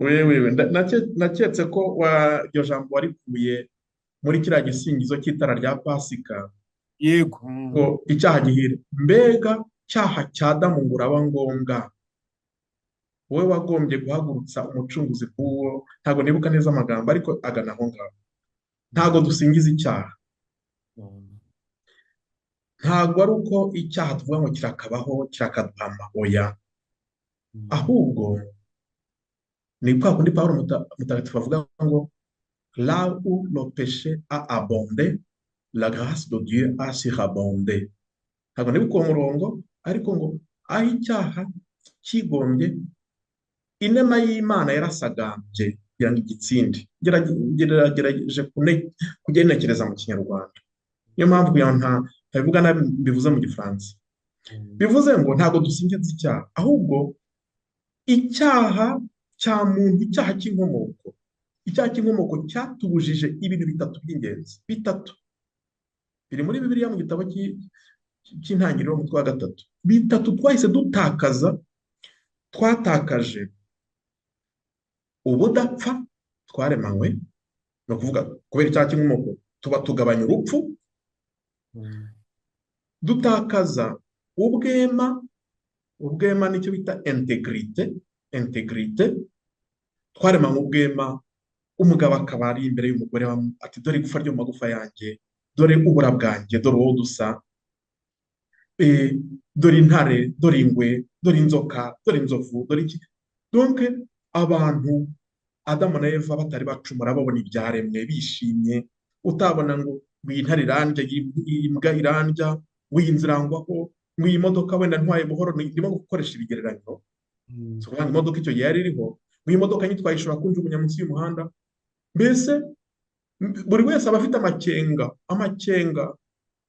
Wewe naketse ko iryo jambo warikuye muri kiriya gisingizo cy'itara rya Pasika. Yego. Ngo icyaha gihire, mbega cyaha cya Adamu, ngo uraba ngombwa, wowe wagombye guhagurutsa umucunguzi k'uwo. Ntabwo nibuka neza amagambo, ariko agana aho ngaho. Ntabwo dusingiza icyaha. Ntabwo ari uko icyaha tuvuga ngo kirakabaho, kirakaduhama, oya. Ahubwo ni kwa kundi Pawulo mutagatifu avuga ngo: "Là où le péché a abondé, la grâce de Dieu a surabondé." Ntabwo nibuka uwo murongo, ariko ngo aho icyaha kigombye, inema y'Imana yarasagambye kugira ngo igitsinde. Ngerageje kugenekereza mu Kinyarwanda, niyo mpamvu kugira ngo ntabivuga nabi mbivuze mu Gifaransa. Bivuze ngo ntabwo dusingiza icyaha, ahubwo icyaha cya muntu, icyaha cy'inkomoko, icyaha cy'inkomoko cyatubujije ibintu bitatu by'ingenzi, bitatu biri muri Bibiliya mu gitabo cy'Intangiriro, umutwe wa gatatu. Bitatu twahise dutakaza: twatakaje ubudapfa twaremanywe, ni ukuvuga kubera icyaha cy'inkomoko tuba tugabanya urupfu. Dutakaza ubwema. Ubwema nicyo bita intégrité. Intégrité, twaremanywe ubwema, umugabo akaba ari imbere y'umugore ati: "Dore igufa ryo mu magufa yanjye, dore ubura bwanjye, dore uwo dusa, dore intare, dore ingwe, dore inzoka, dore inzovu, dore iki." Donc abantu, Adamu na Eva batari bacumura, babona ibyaremwe bishimye, utabona ngo iyi ntare irandya, iyi mbwa irandya, ngo iyi nzu irangwaho, ngo iyi modoka wenda ntwaye buhoro, ndimo gukoresha ibigereranyo, si ukuvuga ngo imodoka icyo gihe yari iriho, ngo iyi modoka nyitwaye ishobora kunjugunya munsi y'umuhanda. Mbese buri wese aba afite amakenga, amakenga.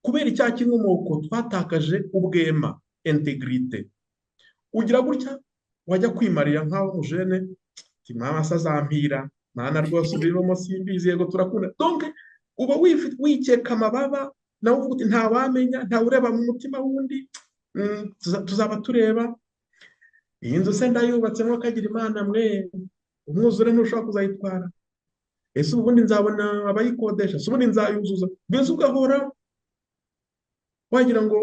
Kubera icyaha cy'inkomoko twatakaje ubwema, intégrité. Ugira gutya wajya kwimarira nk'aho umujene ati: "Mama se azampira? Mana rwose ubibamo, simbizi, yego turakunda." Donc uba wikeka amababa, nawe uvuga uti: "Ntawamenya, ntawe ureba mu mutima w'undi, tuzaba tureba. Iyi nzu se ndayubatse kagira Imana mwe, umwuzure ntushobora kuzayitwara? Ese ubundi nzabona abayikodesha? Ese ubundi nzayuzuza?" Mbese ugahora wagira ngo,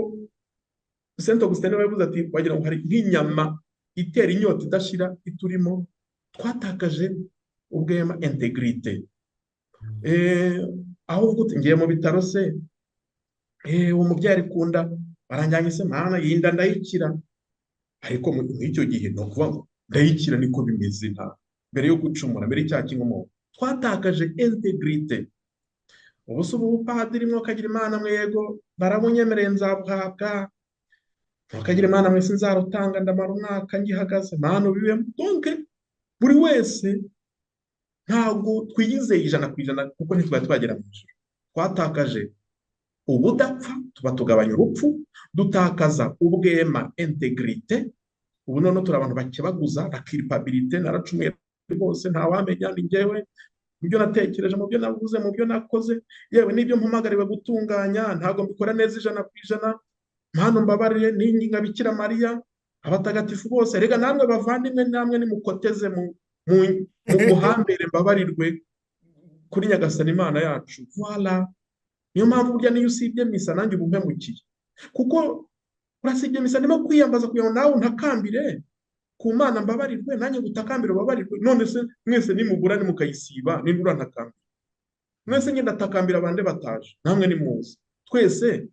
Saint Augustin yavuze ati: "Wagira ngo hari nk'inyama itera inyota idashira iturimo." Twatakaje ubwema, intégrité. Aho uvuga uti: "Ngiye mu bitaro se, uwo mubyeyi ari ku nda, baranjyanye se, Mana, iyi nda ndayikira?" Ariko muri icyo gihe ni ukuvuga ngo ndayikira, niko bimeze. Nta mbere yo gucumura, mbere y'icyaha cy'inkomoko, twatakaje intégrité. Ubu se ubu bupadiri, mwokagira Imana mwe, yego barabunyemereye, nzabuhabwa, mwokagira Imana mwe, sinzarutanga, ndamara umwaka ngihagaze, Mana ubibemo. Donc buri wese, ntabwo twiyizeye 100%, kuko ntitwari twagera mu ijuru. Twatakaje ubudapfa, tuba tugabanya urupfu. Dutakaza ubwema, intégrité. Ubu noneho turi abantu bakebaguza, la culpabilité: naracumuye rwose, ntawamenya, ni njyewe, mu byo natekereje, mu byo navuze, mu byo nakoze, yewe n'ibyo mpamagariwe gutunganya ntabwo mbikora neza 100%. Mpano mbabarire, ninginga Bikira Mariya, abatagatifu bose, rega namwe bavandimwe, namwe nimukoteze mu muhambere, mbabarirwe kuri Nyagasani Imana yacu. Voilà, niyo mpamvu burya niyo usibye misa nanjye uba umpemukiye, kuko urasibye misa ndimo kwiyambaza kugira ngo nawe untakambire ku Mana mbabarirwe, nanjye ngutakambire ubabarirwe. None se mwese nimugura nimukayisiba, ninde urantakambira? Mwese ngenda ndatakambira abandi bataje, namwe nimuze twese.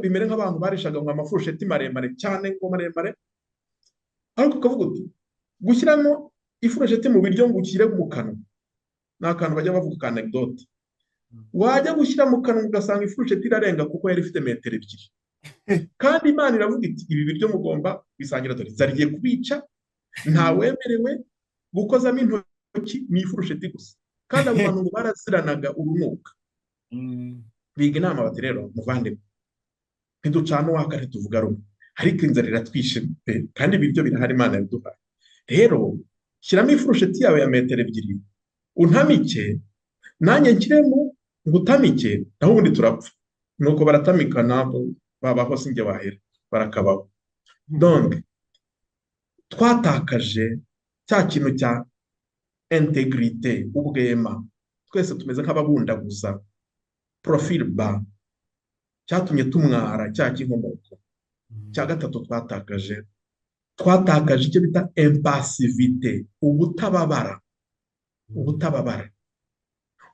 Bimere nk'abantu barishaga ngo amafurusheti maremare cyane, ngo maremare, ariko ukavuga uti gushyiramo ifurusheti mu biryo ngo ushyire mu kanwa, ni akantu bajya bavuga ka anecdote. Wajya gushyira mu kanwa ugasanga ifurusheti irarenga, kuko yari ifite metero 2. Kandi Imana iravuga iti: "Ibi biryo mugomba bisangira, dore inzara igiye kubica, ntawemerewe gukozamo intoki, ni ifurusheti gusa." Kandi abo bantu ngo baraziranaga urunuka. Biga inama bati: "Rero muvandimwe, ntiducana uwaka, ntituvuga rumwe, ariko inzara iratwishe pe, kandi ibiryo birahari, Imana yabiduhaye. Rero shyiramo ifurusheti yawe ya metero 2 untamike, nanjye nshyiremo ngutamike, naho ubundi turapfa." Nuko baratamikana, babaho, sinjye wahera, barakabaho. Donc twatakaje Cya kintu cya intégrité, ubwema, twese tumeze nk'ababundaguza, profil bas, cyatumye tumwara cya cy'inkomoko. Cya gatatu twatakaje icyo bita impassivité, ubutababara. Ubutababara,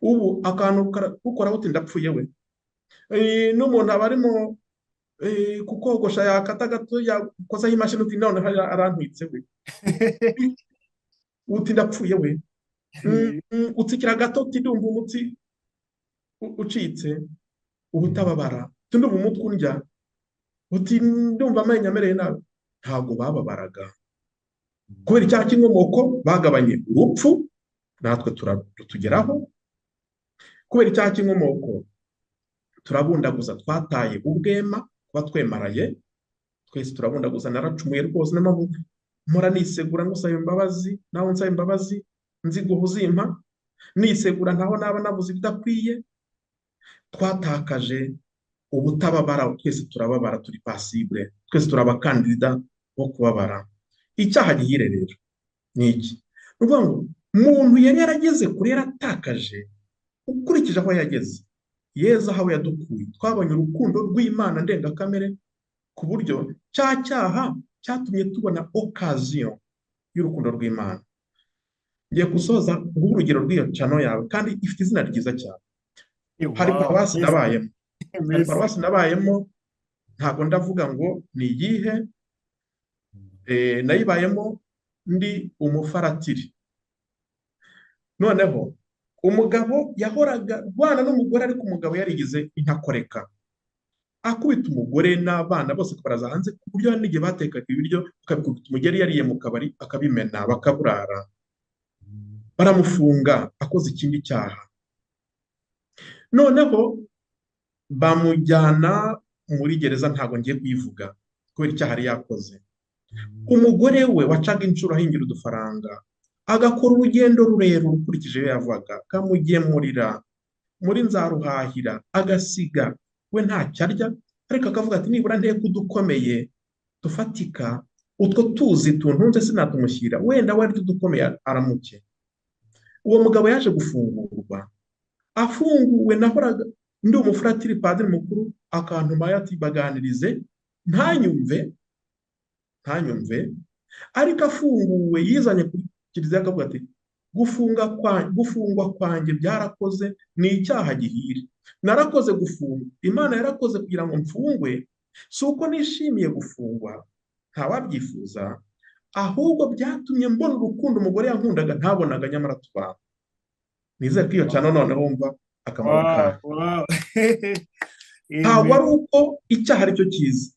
ubu akantu ukora uti "Ndapfuye we." N'umuntu aba arimo kukogosha, yakata gato, yakozaho imashini, uti "Noneho arantwitse we." Uti "Ndapfuye we." Utsikira gato, uti "Ndumva umutsi ucitse." Ubutababara, uti "Ndumva umutwe undya," uti "Ndumva amenyo amereye nabi." Ntabwo bababaraga kubera icyaha cy'inkomoko. Bagabanye urupfu, natwe tugeraho kubera icyaha cy'inkomoko. Turabundaguza, twataye ubwema, kuba twemaraye. Twese turabundaguza. Naracumuye rwose, niyo mpamvu mpora nisegura ngusaba imbabazi, nawe nsaba imbabazi, nziguha uzimpa, nisegura ntaho naba nabuze ibidakwiye. Twatakaje ubutababara, twese turababara, turi passible, twese turi abakandida bo kubabara. Icyaha gihire rero ni iki? Ni ukuvuga ngo muntu yari yarageze kure, yaratakaje ukurikije aho yageze. Yezu aho yadukuye, twabonye urukundo rw'Imana ndengakamere, ku buryo cya cyaha cyatumye tubona occasion y'urukundo rw'Imana. Ngiye gusoza nguhe urugero rw'iyo channel yawe, kandi ifite izina ryiza cyane. Hari paruwasi nabayemo, hari paruwasi nabayemo, ntabwo ndavuga ngo ni iyihe. Nayibayemo ndi umufaratiri. Noneho umugabo yahoraga arwana n'umugore, ariko umugabo yarigize intakoreka, akubita umugore n'abana bose, akabaraza hanze, ku buryo hari n'igihe batekaga ibiryo akabikubita umugeri yariye mu kabari, akabimena bakaburara. Baramufunga akoze ikindi cyaha, noneho bamujyana muri gereza, ntabwo ngiye kuyivuga, kubera icyaha yari yakoze. Umugore we wacaga inshuro ahingira udufaranga, agakora urugendo rurerure ukurikije iyo yavaga, akamugemurira muri nzaruhahira, agasiga we ntacyo arya, ariko akavuga ati "Nibura nteke udukomeye dufatika, utwo tuzi tuntunze sinatumushyira, wenda we arya udukomeye aramuke." Uwo mugabo yaje gufungurwa. Afunguwe, nahoraga ndi umufuratiri, padiri mukuru akantuma ati "Baganirize," ntanyumve, ntanyumve. Ariko afunguwe yizanye kuri kiliziya, akavuga ati "Gufungwa kwanjye byarakoze, ni icyaha gihire, narakoze gufungwa. Imana yarakoze kugira ngo mfungwe. Si uko nishimiye gufungwa, ntawabyifuza, ahubwo byatumye mbona urukundo umugore yankundaga ntabonaga nyamara tubana." Nizere ko iyo channel noneho wumva akamaro kayo. Ntabwo ari uko icyaha ari cyo cyiza,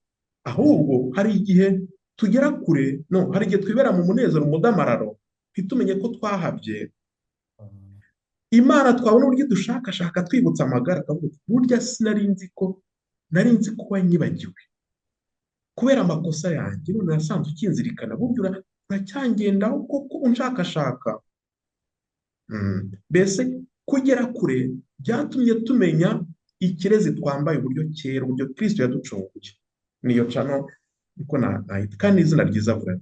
ahubwo hari igihe tugera kure, no hari igihe twibera mu munezero, umudamararo, ntitumenye ko twahabye. Imana twabona uburyo dushakashaka, twibutsa amagara, akavuga ati "Burya sinari nzi ko, nari nzi ko wanyibagiwe kubera amakosa yanjye, none nasanze ukinzirikana. Burya uracyangendaho koko, unshakashaka." Mbese kugera kure byatumye tumenya ikirezi twambaye, uburyo kera, uburyo Kirisito yaducunguye. Niyo channel niko nahita, kandi izina ryiza vuba.